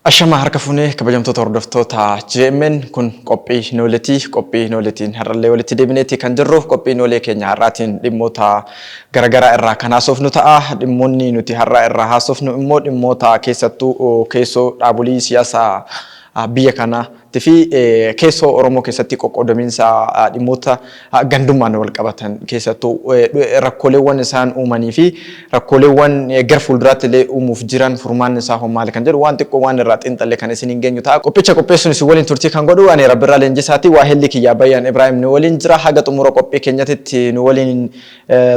Ashamaa harka fuunee kabajamtoota hordoftoota GMN kun qophii nooletii qophii nooletiin har'allee walitti deebineeti kan jirru qophii noolee keenya har'aatiin dhimmoota garaagaraa irraa kan haasofnu ta'a. Dhimmoonni nuti har'a irraa haasofnu immoo dhimmoota keessattuu keessoo dhaabolii siyaasaa biyya kanaatti fi keessoo Oromoo keessatti qoqqoodamiinsa dhimmoota gandummaan wal qabatan keessattuu rakkooleewwan isaan uumanii fi rakkooleewwan gara fuulduraatti illee uumuuf jiran furmaanni isaa hoo maali kan jedhu waan xiqqoo waan irraa xiinxalle kan isiniin geenyu ta'a. Qophicha qopheessuun isin waliin turtii kan godhu ani Rabbirraa Leenjisaati. Waahilli kiyyaa Bayyaan Ibraahim nu waliin jira. Haga xumura qophii keenyatitti nu waliin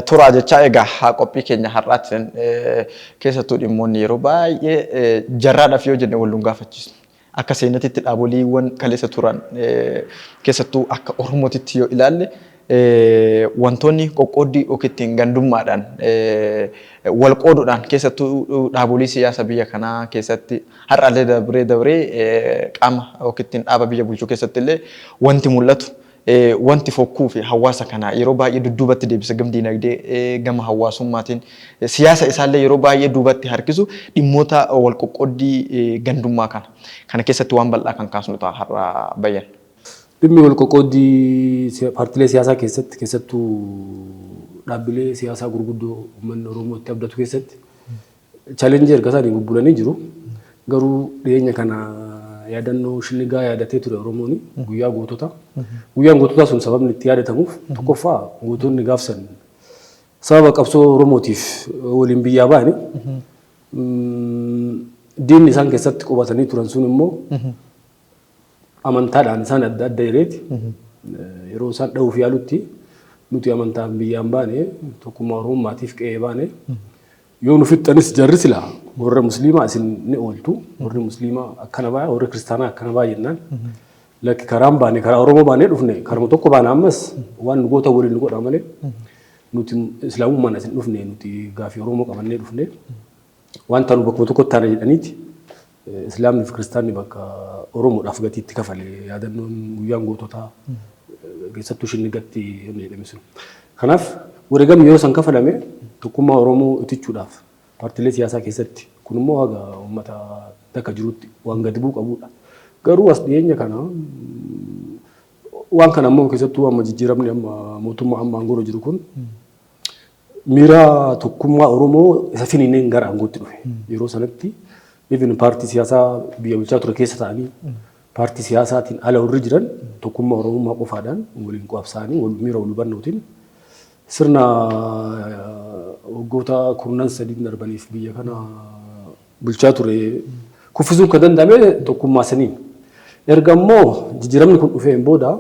turaa jechaa egaa qophii keenya har'aatiin keessattuu dhimmoonni yeroo baay'ee jarraadhaaf yoo jenne wal nu gaafachiisnu. Akka seenatitti dhaaboliiwwan kaleessa turan keessattuu akka Oromootitti yoo ilaalle wantoonni qoqqooddii yookiin ittiin gandummaadhaan wal qooduudhaan keessattuu dhaabolii siyaasa biyya kanaa keessatti har'allee dabree dabree qaama yookiin ittiin dhaaba biyya bulchuu keessatti illee wanti mul'atu wanti fokkuu fi hawaasa kana yeroo baay'ee dudduubatti deebisa gam diinagdee gama hawaasummaatiin siyaasa isaallee yeroo baay'ee duubatti harkisu dhimmoota wal qoqqooddii gandummaa kana. Kana keessatti waan bal'aa kan kaasnu ta'a har'a Bayyan. Dhimmi wal qoqqooddii paartilee siyaasaa keessatti keessattuu dhaabbilee siyaasaa gurguddoo uummanni Oromoo itti abdatu keessatti challenge erga isaanii bubbulanii jiru. Garuu dhiyeenya kana yaadannoo Shinnigaa yaadatee ture Oromoon guyyaa gootota. Guyyaan goototaa sun sababni itti yaadatamuuf tokkoffaa gootonni gaafsan sababa qabsoo Oromootiif waliin biyyaa ba'ani. Diinni isaan keessatti qubatanii turan sun immoo amantaadhaan isaan adda adda hireeti. Yeroo isaan dha'uuf yaalutti nuti amantaan biyyaan baane tokkummaa Oromummaatiif qe'ee baane. Yoo nu fixxanis jarri silaa warra musliimaa isin ni ooltu warri musliimaa akkana baaya warri kiristaanaa akkana baaya jennaan lakki karaan baane karaa Oromoo baanee dhufne karuma tokko baana ammas waan nu goota waliin nu godha malee nuti islaamummaan asin dhufne nuti gaafii Oromoo qabannee dhufne waan taanu bakkuma tokkotti taana jedhaniiti islaamni fi kiristaanni bakka Oromoodhaaf gatii itti kafale yaadannoon guyyaan goototaa keessattuu Shinnigatti jedhame sun. Kanaaf wareegamni yeroo san kafalame tokkummaa Oromoo itichuudhaaf paartiilee siyaasaa keessatti kun immoo haga uummata takka jirutti waan gadi bu'u qabudha. Garuu as dhiyeenya kana waan kana immoo keessattuu amma jijjiiramni amma mootummaa amma aangoorra jiru kun miira tokkummaa Oromoo isa finiineen gara aangootti dhufe. Yeroo sanatti even paartii siyaasaa biyya bulchaa ture keessa ta'anii paartii siyaasaatiin ala warri jiran tokkummaa Oromummaa qofaadhaan waliin qabsaa'anii miira wal hubannootiin sirna waggoota kurnan sadiin darbaniif biyya kana bulchaa ture kuffisuun kan danda'ame tokkummaa saniin. Erga immoo jijjiiramni kun dhufeen booda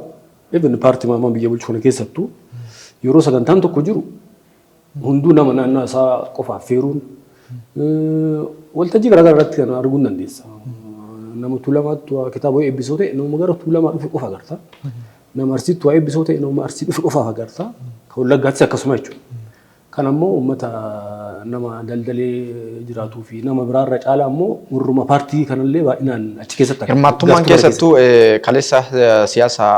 even paartii amma biyya bulchu kana keessattuu yeroo sagantaan tokko jiru hunduu nama naannoo isaa qofa affeeruun waltajjii garaagaraa irratti kan arguu hin dandeessa. Nama Tuulamaatti waa kitaaba eebbisoo ta'e nama gara Tuulamaa dhufe qofa agarta. Nama Arsiitti waa eebbisoo ta'e nama Arsii dhufe qofa agarta. Kan Wallaggaattis akkasuma jechuudha. Kan ammoo uummata nama daldalee jiraatuu fi nama biraarra caalaa ammoo warruma paartii kanallee baay'inaan achi keessatti argama. Hirmaattummaan keessattuu kaleessa siyaasa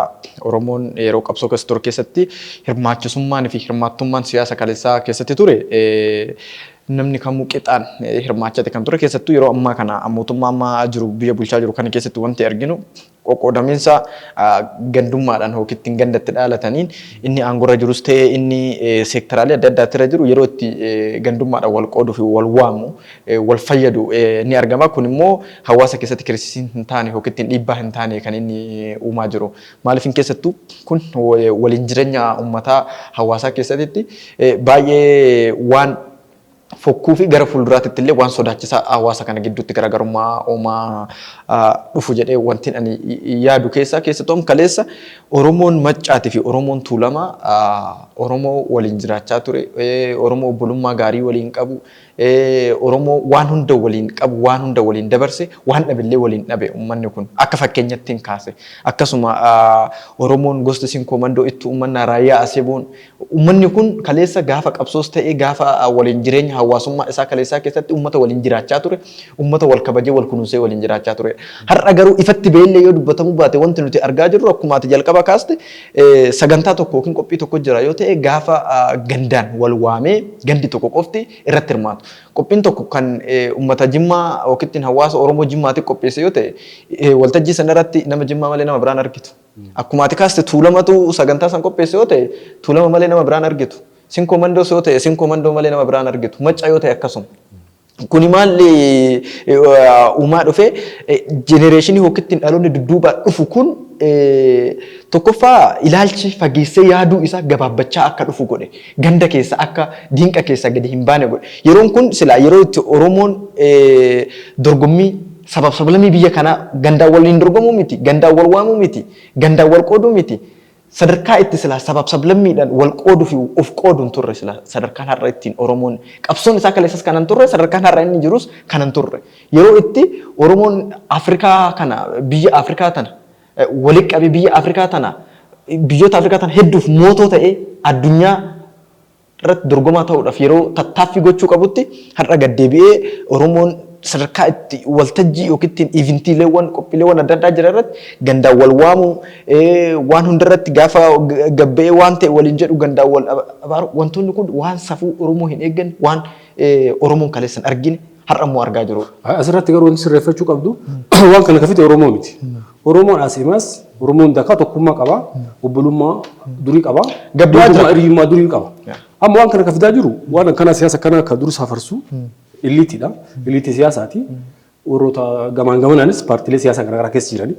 Oromoon yeroo qabsoo keessa ture keessatti hirmaachisummaan fi hirmaattummaan siyaasa kaleessaa keessatti ture namni kamuu qixaan hirmaachate kan ture keessattuu yeroo ammaa kana mootummaa ammaa jiru biyya bulchaa jiru kana keessatti wanti arginu qoqqoodamiinsa gandummaadhaan yookiin ittiin gandatti dhaalataniin inni aangorra jirus ta'ee inni seektaraalee adda addaatti irra jiru yeroo itti gandummaadhaan wal qooduu fi wal waamu wal fayyadu ni argama. Kun immoo hawaasa keessatti kirisisiin hin taane yookiin ittiin dhiibbaa hin taane kan inni uumaa jiru. Maaliif hin keessattuu kun waliin jireenya uummataa hawaasaa keessatti baay'ee waan fokkuu fi gara fuulduraatti illee waan sodaachisaa hawaasa kana gidduutti garaagarummaa uumaa dhufu jedhee wanti ani yaadu keessaa keessattuu kaleessa Oromoon Maccaatii fi Oromoon Tuulamaa Oromoo waliin jiraachaa ture, Oromoo obbolummaa gaarii waliin qabu, Oromoo waan hunda waliin qabu, waan hunda waliin dabarse, waan dhabillee waliin dhabe uummanni kun akka fakkeenyatti hin kaase. Akkasuma Oromoon gosti Sinkoo Mandoo itti uummanna Raayyaa Aseboon uummanni kun kaleessa gaafa qabsoos ta'ee gaafa waliin jireenya hawaasummaa isaa kaleessaa keessatti uummata waliin jiraachaa ture, uummata wal kabajee wal kunuunsee waliin jiraachaa ture. Har'a garuu ifatti beellee yoo dubbatamuu baate wanti nuti argaa jirru akkuma ati jalqaba kaaste sagantaa tokko yookiin qophii tokko jira yoo ta'e gaafa gandaan wal waamee gandi tokko qofti irratti hirmaatu. Qophiin tokko kan uummata Jimmaa yookiin hawaasa Oromoo Jimmaatiif qopheesse yoo ta'e waltajjii sana irratti nama Jimmaa malee nama biraan argitu. Akkuma ati kaaste Tuulamatu sagantaa san qopheesse yoo ta'e Tuulama malee nama biraan argitu. Sinkoo Mandoos yoo ta'e Sinkoo Mandoo malee nama biraan argitu. Macca yoo ta'e akkasuma. Kuni maal uumaa dhufe? Generation yookiin dhaloonni dudduubaa dhufu kun tokkoffaa ilaalchi fageessee yaaduu isaa gabaabbachaa akka dhufu godhe. Ganda keessa akka diinqa keessa gadi hin baane godhe. Yeroon kun silaa yeroo itti Oromoon dorgommii sabab sablammii biyya kanaa gandaan waliin dorgomuu miti, gandaan wal waamuu miti, gandaan wal qooduu miti. Sadarkaa itti silaa sabab sablammiidhaan wal qooduu fi of qoodu hin turre silaa sadarkaan har'a ittiin Oromoon qabsoon isaa kaleessas kanan turre, sadarkaan har'a inni jirus kanan turre. Yeroo itti Oromoon Afrikaa kana, biyya Afrikaa tana walitti qabee, biyya Afrikaa tana, biyyoota Afrikaa tana hedduuf mootoo ta'ee addunyaa irratti dorgomaa ta'uudhaaf yeroo tattaaffii gochuu qabutti har'a gad deebi'ee Oromoon sadarkaa itti waltajjii yookiin ittiin eventiileewwan qophiileewwan adda addaa jira irratti gandaan wal waamuu, waan hundarratti gaafa gabba'ee waan ta'e waliin jedhu gandaan wal abaaru, wantoonni kun waan safuu Oromoo hin eegganne, waan Oromoon kaleessa hin argine har'a immoo argaa jirudha. Asirratti garuu wanti sirreeffachuu qabdu waan kana kafite Oromoo miti. Oromoon asiimas Oromoon dakaa tokkummaa qaba, obbolummaa durii qaba, Gabbaa jira. Hiriyyummaa durii qaba. Amma waan kana kafidaa jiru waan akkanaa siyaasa akkanaa kan dur safarsu eliteiidha. Elite siyaasaati. Warroota gamaan gamanaanis paartiilee siyaasaa garaagaraa keessa jirani.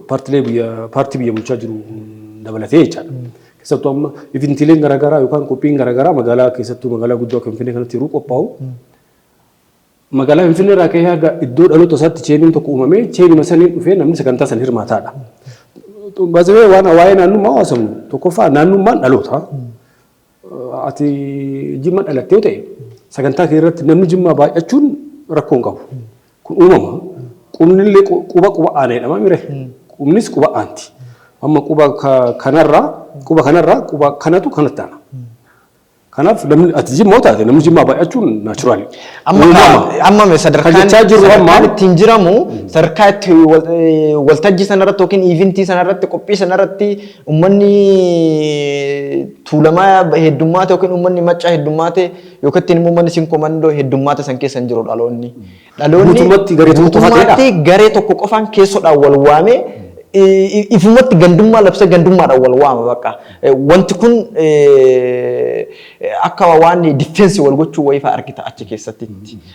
Paartiilee biyya paartii biyya bulchaa jiru dabalatee jechaadha. Keessattuu amma eventiileen garaagaraa yookaan qophiin garaagaraa magaalaa keessattuu magaalaa guddoo akka Finfinnee kanatti yeroo qophaa'u magaalaa Finfinnee irraa ka'ee haga iddoo dhaloota isaatti chainiin tokko uumamee chainuma saniin dhufee namni sagantaa san hirmaataadha. Baasee waan waa'ee naannummaa haasofnu tokkoffaa naannummaan dhaloota. Ati Jimma dhalattee yoo ta'e sagantaa kee irratti namni Jimmaa baay'achuun rakkoo hin qabu. Kun uumama. Qubni illee quba quba aanee jedhama mire. Qubnis quba aanti. Amma quba kanarraa quba kanarraa quba kanatu kanatti aana. Kanaaf namni ati Jimmaa yoo taate namni Jimmaa baay'achuun natural. Amma amma Kan sadarkaan jechaa jirru amma sadarkaan ittiin jiramu sadarkaa itti waltajjii sanarratti yookiin event sanarratti qophii sanarratti uummanni Tuulamaa heddummaate yookiin uummanni Maccaa heddummaate yookiin ittiin immoo uummanni Sinkoo Mandoo heddummaate san keessa hin jiru dhaloonni. Dhaloonni Guutummaatti garee tokko qofa ta'edha. Guutummaatti garee tokko qofaan keessoodhaan wal waamee ifumatti gandummaa labsee gandummaadhaan wal waama bakka. Wanti kun akka waan defense wal gochuu wayii fa'aa argita achi keessatti.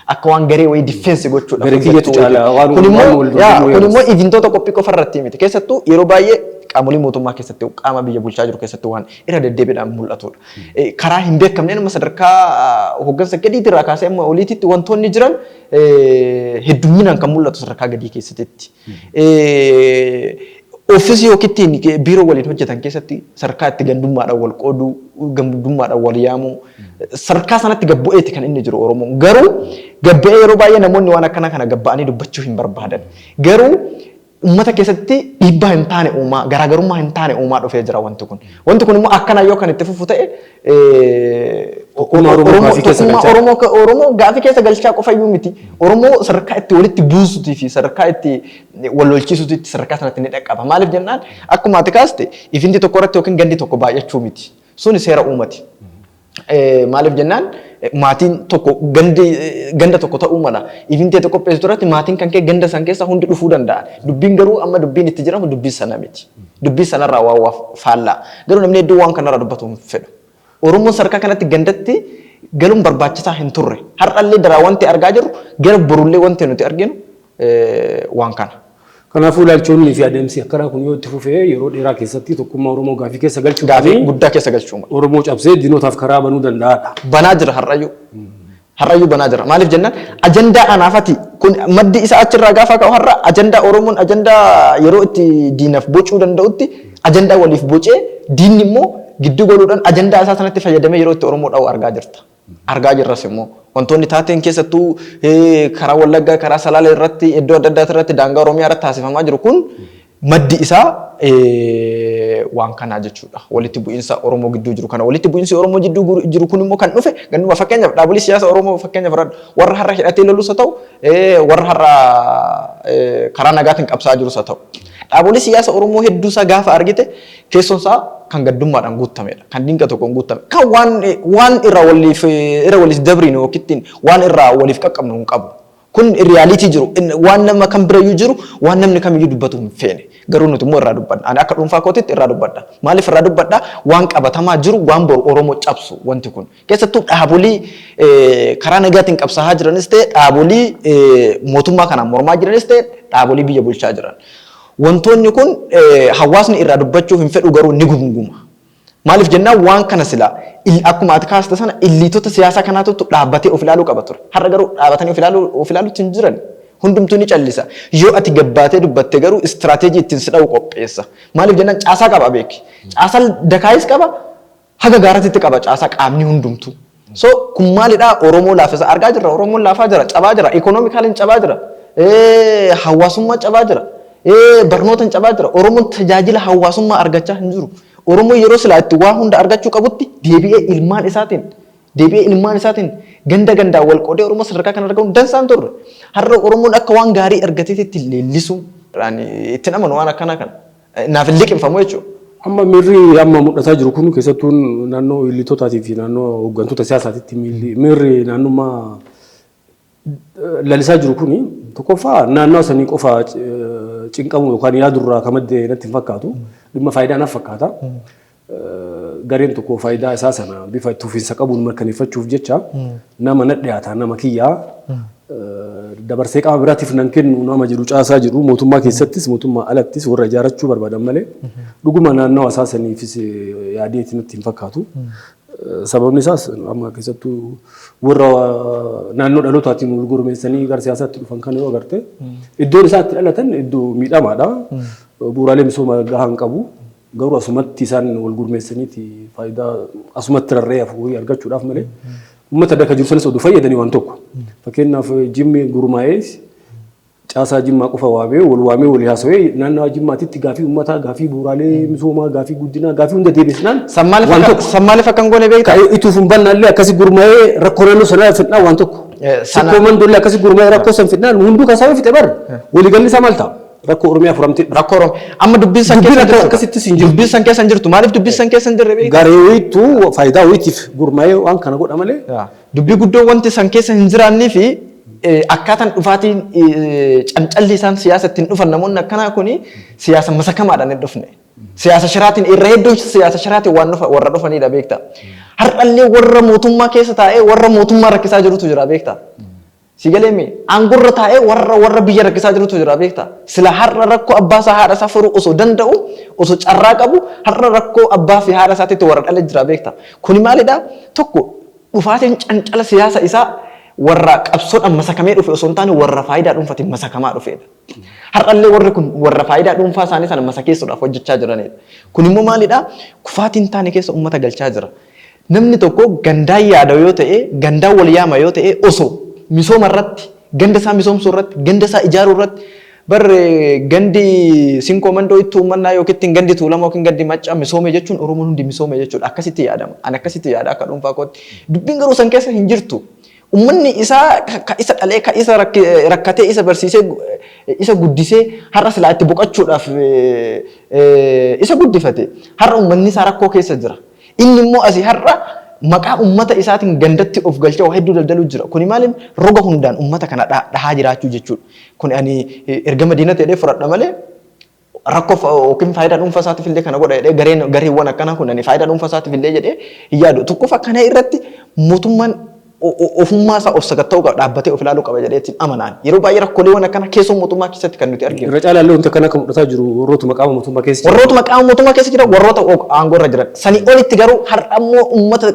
Akka waan garee wayii defense gochuudhaaf Garee kiyyatu hojjechuu caala wayii. waan Kun waan immoo wal yaa dorgomuu kun immoo yaadus. eventoota qophii qofa irratti miti. Keessattuu yeroo baay'ee qaamolee mootummaa keessatti qaama biyya bulchaa jiru keessatti waan irra deddeebiidhaan mul'atudha. Karaa hin beekamneen amma sadarkaa hooggansa gadiitirraa kaasee amma oliititti wantoonni jiran heddumminaan kan mul'atu sadarkaa gadii keessatti. Office yookiin ittiin biiroo waliin hojjetan keessatti sadarkaa itti gandummaadhaan wal qooduu, gandummaadhaan wal yaamuu, sadarkaa sanatti gabbu'eeti kan inni jiru Oromoon. Garuu gabba'ee yeroo baay'ee namoonni waan akkana kana gabba'anii dubbachuu hin barbaadan. Garuu uummata keessatti dhiibbaa hin taane uumaa, garaagarummaa hin taane uumaa dhufee jira wanti kun. Wanti kun immoo akkana yoo kan itti fufu ta'e Tokkummaa Oromoo gaafii keessa tokkummaa galchaa. Oromoo gaafii keessa galchaa qofa iyyuu miti. Oromoo sadarkaa itti walitti buusuutii fi sadarkaa itti wal lolchiisuutti sadarkaa sanatti ni dhaqqaba. Maaliif jennaan akkuma ati kaaste event tokko irratti yookiin gandi tokko baay'achuu miti. Suni seera uumati. Maaliif jennaan maatiin tokko gandi ganda tokko ta'uu mala. Event ati qopheessitu irratti maatiin kan kee ganda san keessa hundi dhufuu danda'a. Dubbiin garuu amma dubbiin itti jiramu dubbii sana miti. Dubbii sanarraa waa waa faallaa. Garuu namni hedduun waan kanarraa dubbatu hin fedhu. Oromoon sadarkaa kanatti gandatti galuun barbaachisaa hin turre. Har'allee daraa wanti argaa jirru gara borullee wanti nuti arginu waan kana. Kanaafuu ilaalchonni fi adeemsi akkanaa kun yoo itti fufee yeroo dheeraa keessatti tokkummaa Oromoo gaafii keessa galchuu Gaafii guddaa keessa galchuu mala. Oromoo cabsee diinotaaf karaa banuu danda'aadha. Banaa jira har'ayyuu. Har'ayyuu banaa jira. Maaliif jennaan ajandaa anaafati kun maddi isaa achirraa gaafa ka'u har'a ajandaa Oromoon ajandaa yeroo itti diinaaf bocuu danda'utti ajandaa waliif bocee diinni immoo giddu galuudhaan ajandaa isaa sanatti fayyadamee yeroo itti Oromoo dha'u argaa jirta. Argaa jirras immoo wantoonni taateen keessattuu karaa Wallaggaa, karaa Salaalee irratti, iddoo adda addaa irratti, daangaa Oromiyaa irratti taasifamaa jiru kun Maddi isaa waan kanaa jechuudha. Walitti bu'iinsa Oromoo gidduu jiru kana. Walitti bu'iinsi Oromoo gidduu jiru kun immoo kan dhufe ganduma. Fakkeenyaaf dhaabolee siyaasa Oromoo fakkeenya fudhadhu. Warra har'a hidhatee lolus haa ta'u, warra har'a karaa nagaatiin qabsaa'aa jirus haa ta'u. Dhaabolee siyaasa Oromoo hedduu isaa gaafa argite keessoon isaa kan gaddummaadhaan guutamedha. Kan dinqa tokkoon guutame. Kan waan irraa waliif irra waliif dabrinu yookiin waan irraa waliif qaqqabnu hin qabu. Kun reality jiru, waan nama kam birayyuu jiru, waan namni kamiyyuu dubbatu hin feene. Garuu nuti immoo irraa dubbanna. Ani akka dhuunfaa kootitti irraa dubbadha. Maaliif irraa dubbadha? Waan qabatamaa jiru, waan boru Oromoo cabsu wanti kun. Keessattuu dhaabolii karaa nagaatiin qabsaa'aa jiranis ta'e, dhaabolii mootummaa kanaan mormaa jiranis ta'e, dhaabolii biyya bulchaa jiran. Wantoonni kun hawaasni irraa dubbachuu hin fedhu, garuu ni gunguma. Maaliif jennaan, waan kana sila akkuma ati kaaste sana illiitota siyaasaa kanaatu dhaabbatee of ilaaluu qaba ture. Har'a garuu dhaabbatanii of ilaaluutti hin jiran. Hundumtuu ni callisa. Yoo ati gabbaatee dubbatte garuu istiraateejii ittiin si dha'u qopheessa. Maaliif jennaan, caasaa qaba beeki. Caasaa dakaayis qaba, haga gaaratitti qaba caasaa qaamni hundumtuu. So kun maalidhaa? Oromoo laaffisa argaa jirra. Oromoon laafaa jira, cabaa jira, economicaliin cabaa jira, hawaasummaa cabaa jira, barnootaan cabaa jira. Oromoon tajaajila hawaasummaa argachaa hin jiru. Oromoon yeroo silaa itti waa hunda argachuu qabutti deebi'ee ilmaan isaatiin ganda gandaan wal qoodee Oromoo sadarkaa kana argamu dansaan turre. Har'a Oromoon akka waan gaarii argateetti leellisu ittiin amanu waan akkanaa kana. Naaf hin liqimfamu jechuudha. Amma miirri amma mul'ataa jiru kun, keessattuu naannoo illiitotaatii fi naannoo hooggantoota siyaasaatitti miirri naannummaa lalisaa jiru kun, tokkoffaa naannoo sanii qofa cinqamu yookaan yaadurraa kan madde natti hin fakkaatu. Dhimma faayidaa naaf fakkaata. Gareen tokko faayidaa isaa sana bifa itti fufiinsa qabuun mirkaneeffachuuf jecha nama na dhiyaata, nama kiyyaa dabarsee qaama biraatiif nan kennu nama jedhu, caasaa jedhu mootummaa keessattis mootummaa alattis warra ijaarrachuu barbaadan malee dhuguma naannawa isaa saniifis yaadeeti natti hin fakkaatu. Sababni isaas amma keessattuu warra naannoo dhalootaatiin wal gurmeessanii gara siyaasaatti dhufan kana yoo agarte, iddoon isaan itti dhalatan iddoo miidhamaadha. Bu'uuraalee misoomaa gahaa hin qabu. Garuu asumatti isaan wal gurmeessaniiti faayidaa asumatti rarra'ee hafu argachuudhaaf malee uummata daka jiru sanis oduu fayyadanii waan tokko. Fakkeenyaaf, Jimmi gurmaa'ee caasaa Jimmaa qofa waamee, wal waamee, walii haasawee, naannawaa Jimmaatitti gaafii uummataa, gaafii bu'uuraalee misoomaa, gaafii guddinaa, gaafii hunda deebisnaan San maaliif waan tokko. San maaliif akka hin goone beektaa? Ituuf hin bannaallee akkasi gurmaa'ee rakkoo naannoo sanaa fidnaan waan tokko. Sana Sikkoo Mandollee akkasi gurmaa'ee rakkoo san fidnaan hunduu kan sababa fixe bar waliigalli isaa maal ta'a? Rakkoo Oromiyaa furamtee dhufa. Rakkoo Oromoo. Amma dubbiin san Dubbiin keessa akka jirtu. akkasittis hin jiru. Dubbiin san keessa hin jirtu. Maaliif dubbiin san keessa hin jirre beektaa? Garee wayiitu faayidaa wayiitiif gurmaa'ee waan kana godha malee. Dubbii guddoo wanti san keessa hin jiraannee fi akkaataan dhufaatiin cancalli isaan siyaasa ittiin dhufan, namoonni akkanaa kuni siyaasa masakamaadhaan hin dhufne. Siyaasa shiraatiin, irra hedduu siyaasa shiraatiin waan dhufa warra dhufanidha beektaa. Har'allee warra mootummaa keessa taa'ee warra mootummaa rakkisaa jirutu jira beektaa. Si galee aangorra taa'ee warra biyya rakkisaa jirutu jira beektaa. Sila har'a rakkoo abbaa isaa haadha isaa furuu osoo danda'u, osoo carraa qabu, har'a rakkoo abbaa fi haadha isaatiitti warra dhale jira beektaa. Kuni maalidhaa? Tokko, dhufaatiin cancala siyaasa isaa warra qabsoodhaan masakamee dhufe osoo hin taane warra faayidaa dhuunfaatiin masakamaa dhufedha. Har'allee warri kun warra faayidaa dhuunfaa isaanii sana masakeessuudhaaf hojjechaa jiranidha. Kun immoo maalidhaa? Kufaatiin taane keessa uummata galchaa jira. Namni tokko gandaan yaada yoo ta'e, gandaan wal yaama yoo ta'e, osoo misooma irratti, ganda isaa misoomsuu irratti, ganda isaa ijaaruu irratti, bar gandi Sinkoo Mandoo itti uumannaa yookiin ittiin gandi Tuulama yookiin gandi Maccaa misoome jechuun Oromoon hundi misoome jechuudha. Akkasitti yaadama. Ani akkasitti yaada akka dhuunfaa kootti. Dubbiin garuu san keessa hin jirtu. Uummanni isaa ka isa dhalee, ka isa rakkatee, isa barsiisee, isa guddisee, har'a silaa itti boqochuudhaaf isa guddifate, har'a uummanni isaa rakkoo keessa jira. Inni immoo asii har'a maqaa uummata isaatiin gandatti of galchee waa hedduu daldaluu jira. Kuni maaliif roga hundaan uummata kana dhahaa jiraachuu jechuudha. Kuni ani ergama diina ta'ee fudhadha malee rakkoo yookiin faayidaa dhuunfaa isaatiif illee kana godha jedhee, gareen gareewwan akkanaa kun ani faayidaa dhuunfaa isaatiif illee jedhee hin yaadu. Tokkoffaa, kana irratti mootummaan ofummaa isaa of sakatta'uu qaba, dhaabbatee of ilaaluu qaba jedhee ittiin amanaan. Yeroo baay'ee rakkooleewwan akkanaa keessoo mootummaa keessatti kan nuti arginu. Irra caalaa illee wanti akkana akka mul'ataa jiru warrootuma qaama mootummaa keessa jiran. Warrootuma qaama mootummaa keessa jiran, warroota aangoo irra jiran. Sanii olitti garuu har'a immoo uummata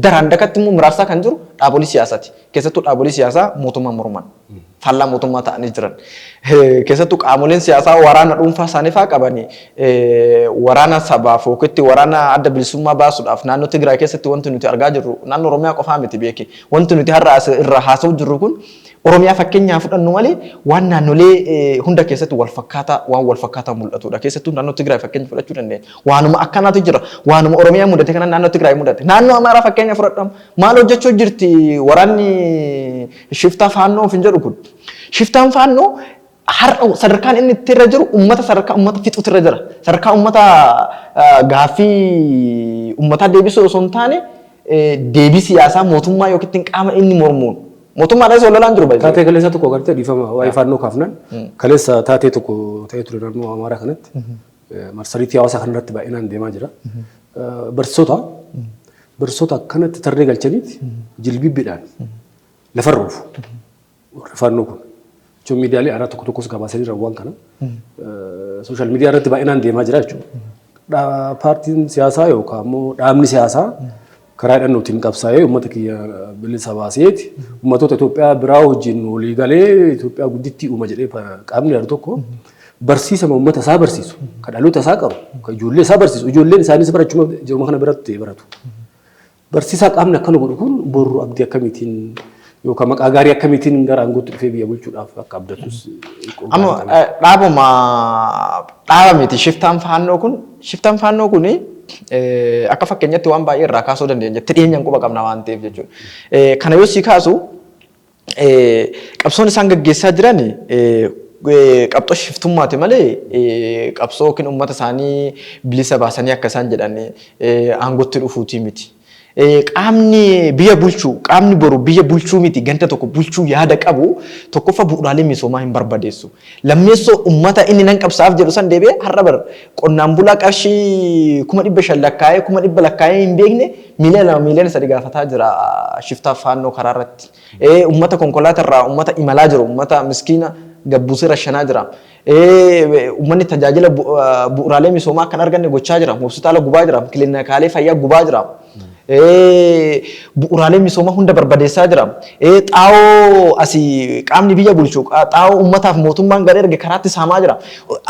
daraan dakatti immoo muraarsaa kan jiru dhaabolee siyaasaati. Keessattuu dhaabolee siyaasaa mootummaa morman. Faallaa mootummaa ta'anii jiran. Keessattuu qaamoleen siyaasaa waraana dhuunfaa isaanii fa'aa qabanii waraana sabaaf yookiin waraana adda bilisummaa baasuudhaaf naannoo Tigraay keessatti wanti nuti argaa jirru, naannoo Oromiyaa qofaa miti beeki. Wanti nuti har'a as irra haasa'u jirru kun Oromiyaa fakkeenyaa fudhannu malee waan naannolee hunda keessatti wal fakkaataa waan wal fakkaataa mul'atudha. Keessattuu naannoo Tigraay fakkeenya fudhachuu dandeenya. Waanuma akkanaatu jira. Waanuma Oromiyaa mudate kana naannoo Tigraay mudate. Naannoo Amaaraa fakkeenya fudhadhamu. Maal hojjechuu jirti waraanni shiftaa faannoo of hin jedhu kun. Shiftaan faannoo har'a sadarkaan inni itti irra jiru uummata sadarkaa uummata fixuutu irra jira. Sadarkaa uummata gaaffii uummataa deebisuu osoo hin taane deebii siyaasaa mootummaa yookiin qaama inni mormuun. Mootummaadhaanis wal lolaan jiru baay'ee. Taatee kaleessa tokko agartee, dhiifama, waa'ee faannoo kaafnan, kaleessa taatee tokko ta'ee ture naannoo Amaaraa kanatti, marsariitii hawaasaa kanarratti baay'inaan deemaa jira. Barsiisota akkanatti tarree galchaniiti jilbibbiidhaan lafarra oofu. Warri faannoo kun. Jechuun miidiyaalee aadaa tokko tokkos gabaasanii jiran waan kana. Social media irratti baay'inaan deemaa jira jechuudha. Paartiin siyaasaa yookaan immoo dhaabni siyaasaa karaa hidhannootiin qabsaa'ee uummata kiyya bilisa baaseeti uummattoota Itoophiyaa biraa wajjin walii galee Itoophiyaa guddittii uuma jedhee qaamni yaadu tokko barsiisama uummata isaa barsiisu, kan dhaloota isaa qabu, kan ijoollee isaa barsiisu, ijoolleen isaanis barachuma jiruma kana biratti baratu. Barsiisaa qaamni akkana godhu kun boru abdii akkamiitiin yookaan maqaa gaarii akkamiitiin gara aangootti dhufee biyya bulchuudhaaf akka abdatus? Amma dhaabuma dhaaba miti shiftaan faannoo kun. Shiftaan faannoo kun akka fakkeenyatti waan baay'ee irraa kaasuu dandeenya. Itti dhiyeenyaan quba qabna waan ta'eef jechuudha. Kana yoo si kaasu, qabsoon isaan gaggeessaa jiran qabxoo shiftummaati malee qabsoo yookiin uummata isaanii bilisa baasanii akka isaan jedhan aangootti dhufuutii miti. Qaamni biyya bulchuu, qaamni boru biyya bulchuu miti, ganda tokko bulchuu yaada qabu tokkoffaa bu'uuraalee misoomaa hin barbadeessu. Lammeessoo, uummata inni nan qabsaaf jedhu san deebi'ee har'a bar qonnaan bulaa qarshii 500,000 lakkaa'ee, 100,000 lakkaa'ee hin beekne 2 miiliyoona, 3 miiliyoona gaafataa jira shiftaaf faannoo karaa irratti. Uummata konkolaataa irraa, uummata imalaa jiru, uummata miskiina gabbuusee rashanaa jira. Uummanni tajaajila bu'uuraalee misoomaa akka hin arganne gochaa jira. Hospitaala gubaa jira. Kilinikaalee fayyaa gubaa jira. Bu'uuraalee misoomaa hunda barbadeessaa jira. Xaa'oo asii qaamni biyya bulchu xaa'oo uummataaf mootummaan gara erge karaatti saamaa jira.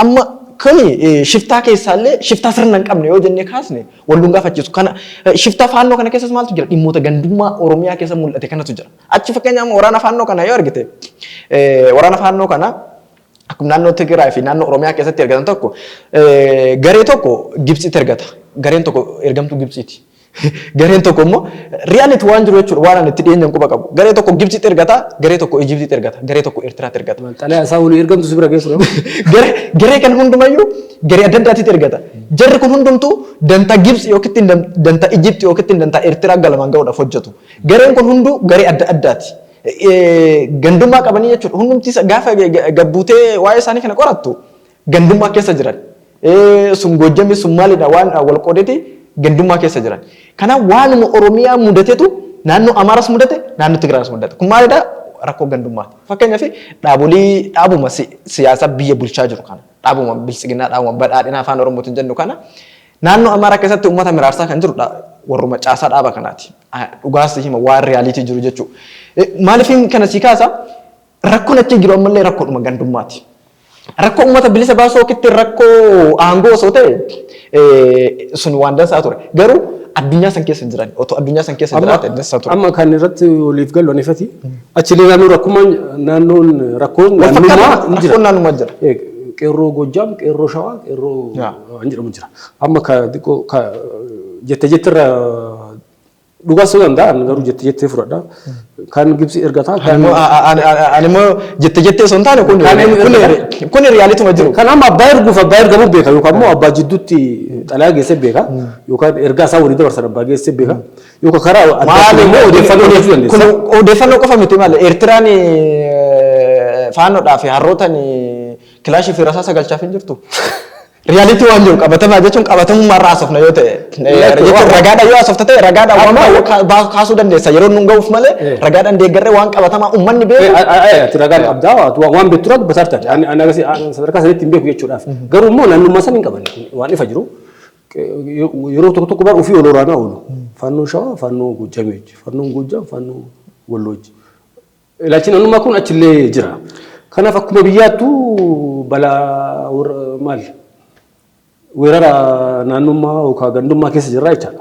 Amma kuni shiftaa keessaallee shiftaa sirna hin qabne yoo jennee kaasne walluun gaafachiisu. Kana shiftaa faannoo kana keessas maaltu jira? Dhimmoota gandummaa Oromiyaa keessa mul'ate kanatu jira. Achi fakkeenyaaf waraana faannoo kana yoo argite, waraana faannoo kana akkuma naannoo Tigraay fi naannoo Oromiyaa keessatti ergatan, tokko garee tokko Gibxitti ergata. Gareen tokko ergamtuu Gibxiiti. Gareen tokko immoo, reality waan jiru jechuudha, waan ani itti dhiyeenyaan quba qabu. Garee tokko Gibxitti ergata, garee tokko Ijiptitti ergata, garee tokko Eertiraatti ergata. Xalayaa isaa walii ergamtu si bira geessu. Garee kan hundumayyuu garee adda addaatitti ergata. Jarri kun hundumtuu dantaa Gibxi yookiin dantaa Ijipti yookiin dantaa Eertiraa galmaan ga'uudhaaf hojjetu. Gareen kun hunduu garee adda addaati. Gandummaa qabanii jechuudha. Hundumti gaafa gabbuutee waa'ee isaanii kana qorattu gandummaa keessa jiran. Sun Goojjamii, sun maalidha, waan wal qoodeeti gandummaa keessa jiran. Kanaaf waanuma Oromiyaa mudatetu naannoo Amaaras mudate, naannoo Tigraayis mudate. Kun maalidha? Rakkoo gandummaati. Fakkeenyaaf dhaabolee dhaabuma siyaasaa biyya bulchaa jiru kana, dhaabuma biltsiginnaa, dhaabuma badhaadhina afaan Oromootiin jennu kana, naannoo Amaaraa keessatti uummata miraarsaa kan jiru warruma caasaa dhaaba kanaati. Dhugaas hima, waan reality jiru jechuudha. Maaliif kana si kaasa? Rakkoon achi jiru ammallee rakkoodhuma gandummaati. Rakkoo uummata bilisa baasuu yookiin rakkoo aangoo osoo ta'e sun waan dansaa ture. Garuu addunyaa san keessa hin jiran. Otoo addunyaa san keessa jiraate dansaa ture. Amma kan irratti waliif galu anifati achilee naannoo rakkummaan naannoon rakkoon naannummaa ni jira. Rakkoon naannummaa jira. Qeerroo Goojjaam, qeerroo Shawaa, qeerroo waan jedhamu jira. Amma ka xiqqoo ka jette jettirra dhugaas ta'uu danda'a, garuu jette jettee fudhadha. Kan Gibsi ergataa kan Ani immoo jette jettee osoo hin taane kun realityuma jiru. Kan amma abbaa erguuf abbaa ergamuu beeka, yookaan immoo abbaa jidduutti xalayaa geessee beeka, yookaan ergaa isaa walii dabarsan abbaa geessee beeka, yookaan karaa adda addaa immoo odeeffannoo dhiyeessuu dandeessa. Kun odeeffannoo qofa miti malee, Eertiraan faannoodhaa fi harrootan kilaashii fi rasaasa galchaaf hin jirtu. Reality waan jiru qabatamaa jechuun qabatamummaa irraa haasofna yoo ta'e. Jechuun ragaadhaan yoo haasofta ta'e ragaadhaan waan kaasuu dandeessa, yeroo nun ga'uuf malee ragaadhaan deeggarree waan qabatamaa uummanni beeku. Ati ragaan qabdaa, waan beektu irraa dubbataa jirta. Ani akkasii sadarkaa sanitti hin beeku jechuudhaaf. Garuu immoo naannummaa san hin qaban, waan ifa jiru. Yeroo tokko tokko bar ofii ol waraanaa oolu. Faannoo Shawaa, faannoo Goojjamee, faannoon Goojjam, faannoo Wallooji. Ilaalchi naannummaa kun achillee jira. Kanaaf akkuma biyyaattuu balaa maali? Weerara naannummaa yookaan gandummaa keessa jirra jechaadha.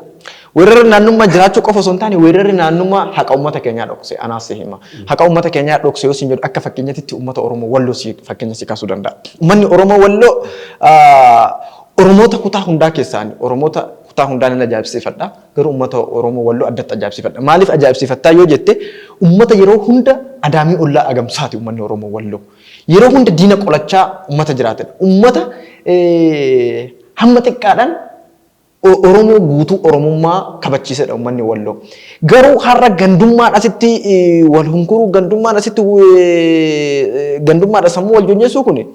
Weerarri naannummaa jiraachuu qofa osoo hin taane, weerarri naannummaa haqa uummata keenyaa dhokse, anaas si hima. Haqa uummata keenyaa dhokse yoo siin jedhu, akka fakkeenyatti uummata Oromoo Walloo si fakkeenya si kaasuu danda'a. Uummanni Oromoo Walloo Oromoota kutaa hundaa keessaan, Oromoota kutaa hundaa nan ajaa'ibsiifadha. Garuu uummata Oromoo Walloo addatti ajaa'ibsiifadha. Maaliif ajaa'ibsiifattaa yoo jette, uummata yeroo hunda adaamii ollaa agamsaati uummanni Oromoo Walloo. Yeroo hunda diina qolachaa uummata jiraatedha. Uummata hamma xiqqaadhaan Oromoo guutuu Oromummaa kabachiisedha uummanni Walloo. Garuu har'a gandummaan asitti wal hunkuruu, gandummaan asitti gandummaadha sammuu wal jonjeessuu kuni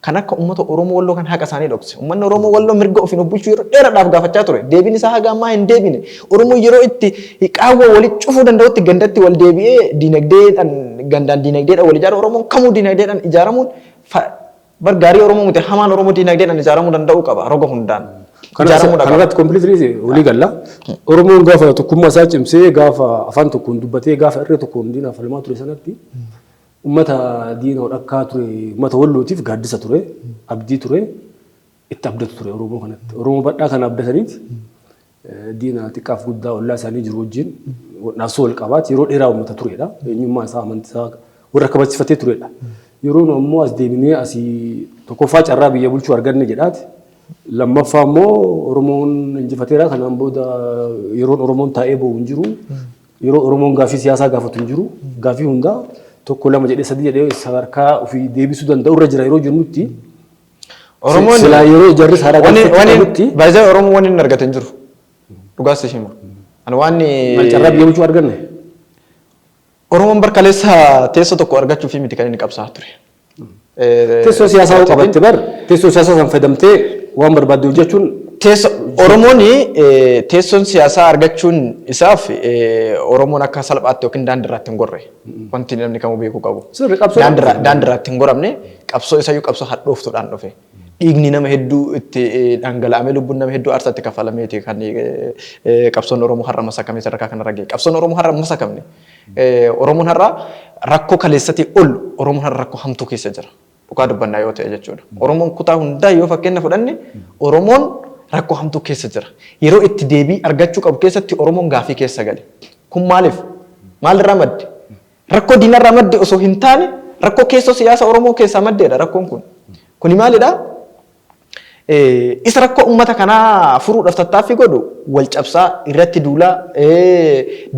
kan akka uummata Oromoo Walloo kan haqa isaanii dhokse. Uummanni Oromoo Walloo mirga ofiin of bulchuu yeroo dheeraadhaaf gaafachaa ture. Deebiin isaa haga ammaa hin deebine. Oromoo yeroo itti qaawwa walitti cufuu danda'utti gandatti wal deebi'ee diinagdeedhaan, gandaan diinagdeedhaan wal ijaaru, Oromoon kamuu diinagdeedhaan ijaaramuun bar gaarii Oromoo miti, hamaan Oromoo diinagdeedhaan ijaaramuu danda'uu qaba roga hundaan. Ijaaramuu qaba. Kanarratti completely walii galla. Oromoon gaafa tokkummaa isaa cimsee, gaafa afaan tokkoon dubbatee, gaafa irree tokkoon diinaaf falmaa ture sanatti, uummata diina hodhakkaa ture, uummata Wallootiif gaaddisa ture, abdii ture, itti abdatu ture Oromoo kanatti. Oromoo bal'aa kana abdataniiti diina xiqqaaf guddaa ollaa isaanii jiru wajjin naasoo wal qabaati yeroo dheeraa uummata turedha. Eenyummaa isaa, amantii isaa warra kabachiifatee turedha. Yeroo nu ammoo as deebinee asii tokkoffaa carraa biyya bulchuu arganne jedhaati. Lammaffaa immoo Oromoon injifateera, kanaan booda yeroon Oromoon taa'ee boo'u hin jiru. Yeroo Oromoon gaaffii siyaasaa gaafatu hin jiru. Gaaffii hundaa tokko, lama jedhee, sadii jedhee sadarkaa ofii deebisuu danda'u irra jira yeroo jennutti. Oromoon Silaa yeroo jarris haaraa gaafachuu qabutti. Baay'ee Oromoon wanni inni argate hin jiru. Dhugaas si hima. Ani waan Maal, carraa biyya bulchuu arganne? Oromoon barkaleessa teessoo tokko argachuuf miti kan inni qabsaa'aa ture. Teessoo siyaasaa yoo qabatte bar, teessoo siyaasaa san fayyadamtee waan barbaadde hojjechuun Teessoo Oromoon, teessoon siyaasaa argachuun isaaf Oromoon akka salphaatti yookiin daandiirraatti hin gorre. Wanti namni kamuu beekuu qabu. Sirri qabsoo Daandiirraatti hin goramne, qabsoo isayyuu qabsoo hadhooftuudhaan dhufe. Dhiigni nama hedduu itti dhangala'amee, lubbuun nama hedduu aarsaa itti kaffalameeti kan qabsoon Oromoo har'a masakamee sadarkaa kanarra gahe. Qabsoon Oromoo har'a masakamne. Oromoon har'a rakkoo kaleessatii ol, Oromoon har'a rakkoo hamtuu keessa jira. Dhugaa dubbannaa yoo ta'e jechuudha. Oromoon kutaa hundaa yoo fakkeenya fudhanne, Oromoon rakkoo hamtuu keessa jira. Yeroo itti deebii argachuu qabu keessatti Oromoon gaafii keessa gale. Kun maaliif? Maalirraa madde? Rakkoo diinarraa madde osoo hin taane, rakkoo keessoo siyaasa Oromoo keessaa maddeedha rakkoon kun. Kuni maalidhaa? Isa rakkoo uummata kanaa furuudhaaf tattaaffii godhu wal cabsaa, irratti duulaa,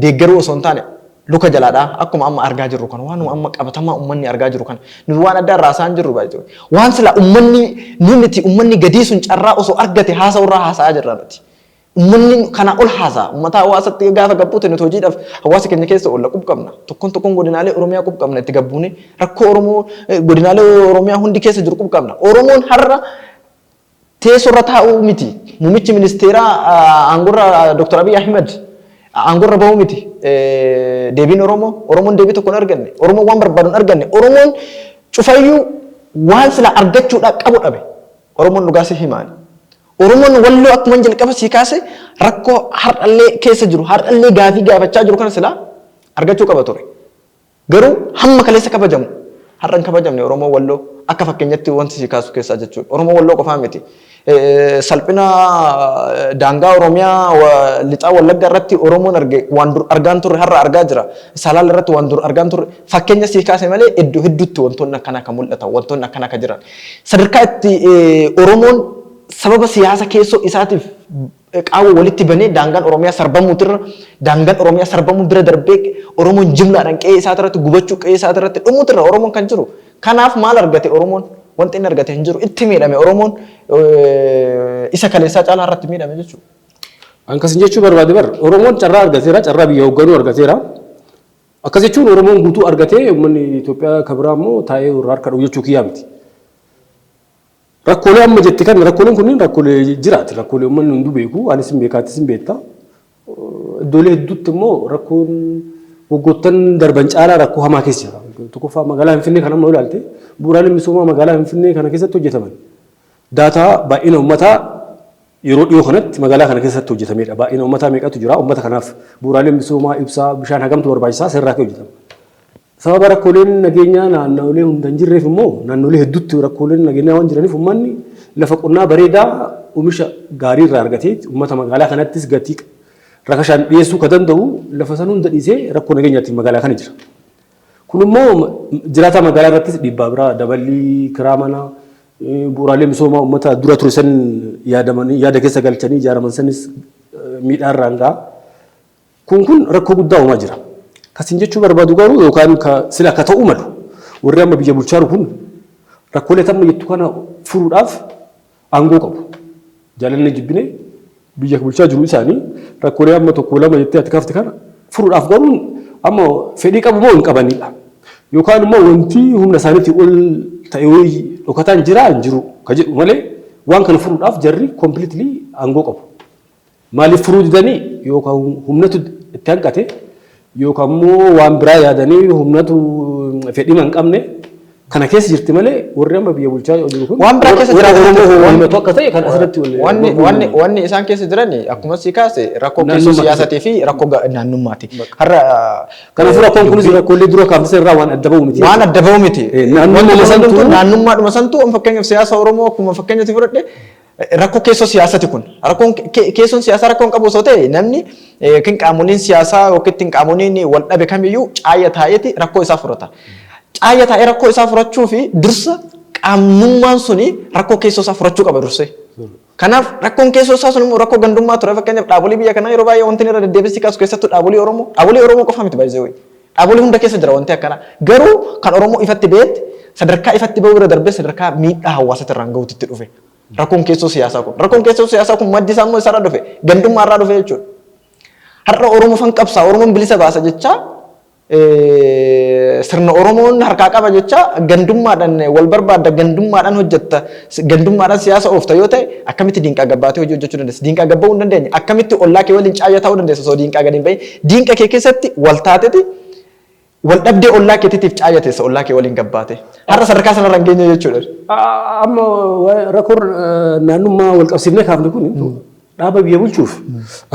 deeggaruu osoo hin taane luka jalaadha, akkuma amma argaa jirru kana, waanuma amma qabatamaa uummanni argaa jiru kana. Nuti waan adda irraa haasa'aa hin jirru baay'ee. Waan sila uummanni nu miti, uummanni gadii sun carraa osoo argate haasa'u irraa haasa'aa jirra nuti. Uummanni kanaa ol haasa'a. Uummata hawaasatti gaafa gabbuute, nuti hojiidhaaf hawaasa keenya keessa oolla, qub qabna. Tokkoon tokkoon godinaalee Oromiyaa qub qabna, itti gabbuune rakkoo Oromoo godinaalee Oromiyaa hundi keessa jiru qub qabna. Oromoon har'a teessoo irra taa'uu miti. Muummichi ministeeraa aangorra Dr. Abiy Ahmed aangorra bahuu miti. Deebiin Oromoo, Oromoon deebii tokko hin arganne. Oromoon waan barbaadu hin arganne. Oromoon cufayyuu waan sila argachuudhaa qabu dhabe. Oromoon dhugaa si himaani. Oromoon Walloo akkuma jalqaba sii kaase rakkoo har'allee keessa jiru, har'allee gaafii gaafachaa jiru kana silaa argachuu qaba ture. Garuu hamma kaleessa kabajamu har'a hin kabajamne Oromoo Walloo, akka fakkeenyatti wanti sii kaasu keessaa jechuudha. Oromoo Walloo qofaa miti. Salphina daangaa Oromiyaa lixaa Wallagga irratti Oromoon arge waan dur argaan turre har'a argaa jira. Salaala irratti waan dur argaan turre fakkeenya sii kaase malee, iddoo hedduutti wantoonni akkanaa kan mul'atan, wantoonni akkanaa kan jiran. Sadarkaa itti Oromoon sababa siyaasa keessoo isaatiif qaawwa walitti banee daangaan Oromiyaa sarbamuutirra, daangaan Oromiyaa sarbamuu bira darbee Oromoon jimlaadhaan qe'ee isaatirratti gubachuu, qe'ee isaatirratti dhumuutirra Oromoon kan jiru. Kanaaf maal argate Oromoon? Wanti inni argate hin jiru. Itti miidhame Oromoon, isa kaleessaa caalaa irratti miidhame jechuudha. Akkasin jechuu barbaade bar, Oromoon carraa argateera, carraa biyya hoogganuu argateera. Akkas jechuun Oromoon guutuu argatee uummanni Itoophiyaa kan biraa immoo taa'ee warra harka dha'u jechuu kiyyaa miti. Rakkoolee amma jette kan, rakkooleen kunneen rakkoolee jiraati. Rakkoolee uummanni hunduu beeku, anis hin beekaa, atis hin beekta. Iddoolee hedduutti immoo rakkoon waggoottan darban caalaa rakkoo hamaa keessa jira. Tokkoffaa, magaalaa Finfinnee kan amma ilaalte, bu'uuraaleen misoomaa magaalaa Finfinnee kana keessatti hojjetaman daataa baay'ina uummataa yeroo dhiyoo kanatti magaalaa kana keessatti hojjetamedha. Baay'ina uummataa meeqatu jira? Uummata kanaaf bu'uuraaleen misoomaa, ibsaa, bishaan hagamtu barbaachisaa sirraa ka'ee hojjetama. Sababa rakkooleen nageenyaa naannolee hunda hin jirreef immoo, naannolee hedduutti rakkooleen nageenyaa waan jiraniif, uummanni lafa qonnaa bareedaa oomisha gaarii irraa argatee uummata magaalaa kanattis gatii Rakashaan dhiyeessuu ka danda'u lafa san hunda dhiisee rakkoo nageenyaatiin magaalaa kana jira. Kun immoo jiraataa magaalaa irrattis dhiibbaa biraa daballii kiraa manaa, bu'uuraalee misoomaa uummata dura ture san yaadamanii yaada keessa galchanii ijaaraman sanis miidhaa irraan ga'a. Kun rakkoo guddaa uumaa jira. Kasin jechuu barbaadu garuu yookaan sila ka ta'uu malu warri amma biyya bulchaa jiru kun rakkoolee tamma jettu kana furuudhaaf aangoo qabu. Jaalanne jibbine biyya bulchaa jiru isaanii rakkoolee amma tokko lama jettee ati kaafte kana furuudhaaf garuu amma fedhii qabu moo hin qabanidha. Yookaan immoo wanti humna isaaniitii ol ta'e wayii dhokataan jiraa hin jiru ka jedhu malee waan kana furuudhaaf jarri completely aangoo qabu. Maaliif furuu didanii? Yookaan humnatu itti hanqate, yookaan immoo waan biraa yaadanii humnatu fedhii hin qabne kana keessa jirti malee warri amma biyya bulchaa jiru kun Waan biraa keessa warra jiraatan Oromoo himatu akka ta'e kan asirratti Wanni wanni wanni isaan keessa jiran akkuma si kaase rakkoo keessoo Naannummaa. Siyaasatii fi rakkoo naannummaati. Har'a Kanaafuu rakkoon kunis rakkoolee dura kaafte irraa waan adda ba'u miti. Waan adda ba'u miti. Naannummaa Wanti santuu naannummaadhuma santuu, fakkeenyaaf siyaasa Oromoo akkuma fakkeenyatti fudhadhe, rakkoo keessoo siyaasati kun. Rakkoon keessoon siyaasaa rakkoon qabu osoo ta'e namni yookiin qaamoliin siyaasaa yookiin qaamoliin wal dhabe kamiyyuu caaya taa'eeti rakkoo isaa furata. Caaya taa'ee rakkoo isaa furachuu fi dursa qaamummaan suni rakkoo keessoo isaa furachuu qaba dursee. Kanaaf rakkoon keessoo isaa sun immoo rakkoo gandummaa ture. Fakkeenyaaf dhaabolee biyya kanaa yeroo baay'ee wanti inni irra deddeebisii kaasu keessattuu dhaabolee Oromoo, dhaabolee Oromoo qofa miti baay'ee, dhaabolee hunda keessa jira wanti akkanaa. Garuu kan Oromoo ifatti beetti sadarkaa ifatti bahuu irra darbee sadarkaa miidhaa hawaasatti irraan gahuutti itti dhufe. Rakkoon keessoo siyaasaa kun. Rakkoon keessoo siyaasaa kun maddi isaa immoo isarraa dhufe. Gandummaa irraa dhufe jechuudha. Har'a Oromoo fan qabsaa, Oromoon bilisa baasa jechaa, sirna Oromoon harkaa qaba jechaa, gandummaadhaan wal barbaadda, gandummaadhaan hojjetta, gandummaadhaan siyaasa oofta yoo ta'e, akkamitti diinqaa gabbaatee hojii hojjechuu dandeessa? Diinqaa gabba'uu hin dandeenye. Akkamitti ollaa kee waliin caayyaa ta'uu dandeessa osoo diinqaa gadi hin bahin? Diinqa kee keessatti wal taateti wal dhabdee ollaa keetiitiif caayya teessa ollaa kee waliin gabbaate. Har'a sadarkaa sanarra hin geenye jechuudha. Amma rakkoon naannummaa wal qabsiifnee kaafne kun dhaaba biyya bulchuuf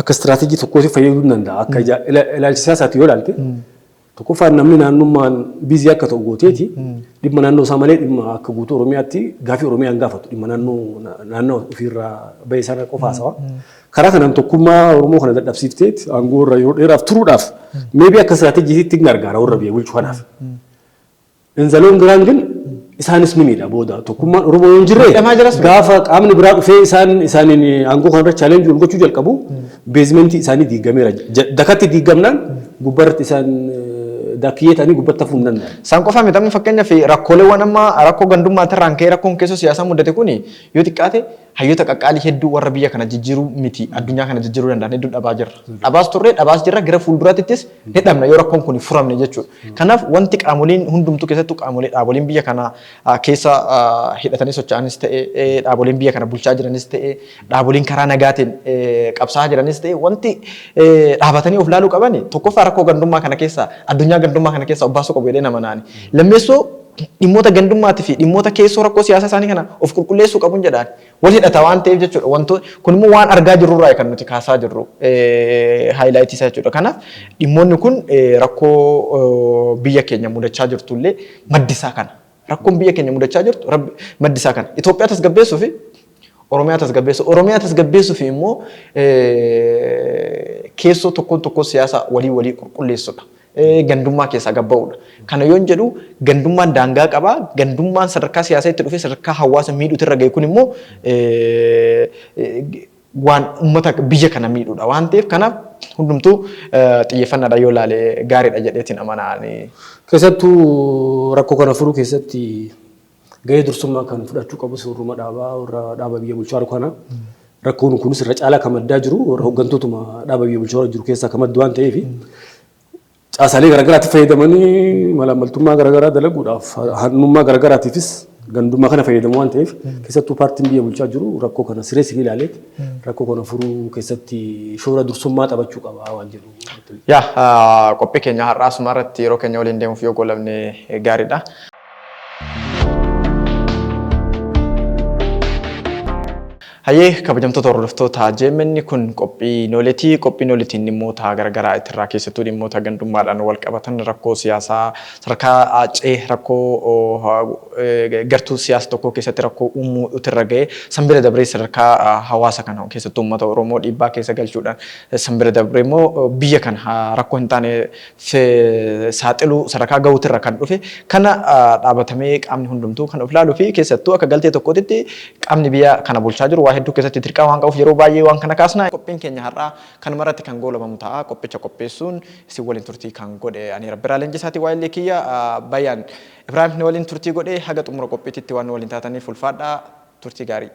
akka istiraateejii tokkootti fayyaduu ni danda'a. Akka ilaalcha siyaasaatti yoo ilaalte, tokkoffaan namni naannummaan busy akka ta'u gooteeti dhimma naannoo isaa malee dhimma akka guutuu Oromiyaatti gaafii Oromiyaan gaafatu dhimma naannoo ofiirraa bahe sana qofa haasawa. Karaa kanaan tokkummaa Oromoo kana dadhabsiifteet aangoo irra yeroo dheeraaf turuudhaaf maybe akka istiraateejiitti ni gargaara warra biyya bulchu kanaaf. In the long run ግን isaanis ni miidha booda, tokkummaan Oromoo yoo hin jirre Miidhamaa jiras. Gaafa qaamni biraa dhufee isaan isaaniin aangoo kanarra challenge wal gochuu jalqabu basementii isaanii diigameera. Dakatti diigamnaan gubbarratti isaan daakiyyee ta'anii gubbatti hafuu hin danda'an. Isaan qofa miti. Amma fakkeenyaaf rakkooleewwan amma rakkoo gandummaatti irraan ka'ee rakkoon keessoo siyaasaa mudate kuni yoo xiqqaate hayyoota qaqqaalii hedduu warra biyya kana jijjiiruu miti addunyaa kana jijjiiruu danda'an hedduu dhabaa jirra. Dhabaas turre, dhabaas jirra, gara fuulduraattis ni dhabna yoo rakkoon kun furamne jechuudha. Kanaaf wanti qaamoleen hundumtuu, keessattuu qaamolee dhaaboleen biyya kana keessa hidhatanii socho'anis ta'e, dhaaboleen biyya kana bulchaa jiranis ta'e, dhaaboleen karaa nagaatiin qabsaa'aa jiranis ta'e, wanti dhaabatanii of laaluu qaban tokkoffaa rakkoo gandummaa kana keessa, addunyaa gandummaa kana keessa of baasuu qabu jedhee nama naani. Lammeessoo dhimmoota gandummaatii fi dhimmoota keessoo rakkoo siyaasaa isaanii kana of qulqulleessuu qabuun jedhaan. Wal hidhata waan ta'eef jechuudha. Wantoota kun immoo waan argaa jirrurraa kan nuti kaasaa jirru highlightii isaa jechuudha. Kanaaf dhimmoonni kun rakkoo biyya keenya mudachaa jirtullee maddi isaa kana. Rakkoon biyya keenya mudachaa jirtu maddi isaa kana. Itoophiyaa tasgabbeessuu fi Oromiyaa tasgabbeessuu. Oromiyaa tasgabbeessuu fi immoo keessoo tokkoon tokkoo siyaasa walii walii qulqulleessuudha. Gandummaa keessaa gabba'uudha. Kana yoon jedhu gandummaan daangaa qaba. Gandummaan sadarkaa siyaasaa itti dhufee sadarkaa hawaasa miidhuutti irra ga'e kun immoo waan uummata biyya kana miidhuudha waan ta'eef, kanaaf hundumtuu xiyyeeffannaadhaan yoo ilaale gaariidha jedheetiin amanaani. Keessattuu rakkoo kana furuu keessatti gahee dursummaa kan fudhachuu qabu warruma dhaabaa, warra dhaaba biyya bulchaa jiru kana. Rakkoon kunis irra caalaa kan maddaa jiru warra hooggantootuma dhaaba biyya bulchaa jiru keessaa kan maddu waan ta'eef, caasaalee garaagaraatti fayyadamanii malaammaltummaa garaagaraa dalaguudhaaf, hannummaa garaagaraatiifis gandummaa kana fayyadamu waan ta'eef, keessattuu paartiin biyya bulchaa jiru rakkoo kana sireessi ilaaleet rakkoo kana furuu keessatti shoora dursummaa taphachuu qaba waan jedhu. Yaa, qophii keenya har'aa asuma irratti yeroo keenya waliin deemuuf yoo goolabne gaariidha. Hayyee, kabajamtoota hordoftoota JMN, kun qophii nooletii. Qophii nooletiin dhimmoota garaagaraa itirraa, keessattuu dhimmoota gandummaadhaan wal qabatan, rakkoo siyaasaa sadarkaa cee, rakkoo gartuu siyaasa tokkoo keessatti rakkoo uumuu itirra ga'e, san bira dabree sadarkaa hawaasa kana, keessattuu uummata Oromoo dhiibbaa keessa galchuudhaan, san bira dabree immoo biyya kana rakkoo hin taane saaxiluu sadarkaa gahuutirra kan dhufe kana dhaabatamee qaamni hundumtuu kan of ilaaluu fi keessattuu akka galtee tokkootitti qaamni biyya kana bulchaa jiru waa hedduu keessatti dirqama waan qabuuf yeroo baay'ee waan kana kaasna. Qophiin keenya har'aa kanuma irratti kan goolabamu ta'a. Qophicha qopheessuun isin waliin turtii kan godhe ani Rabbiraa Leenjisaati. Waa'illee kiyya Bayaan Ibraahim waliin turtii godhe. Haga xumura qophiititti waan waliin taataniif ulfaadhaa, turtii gaarii.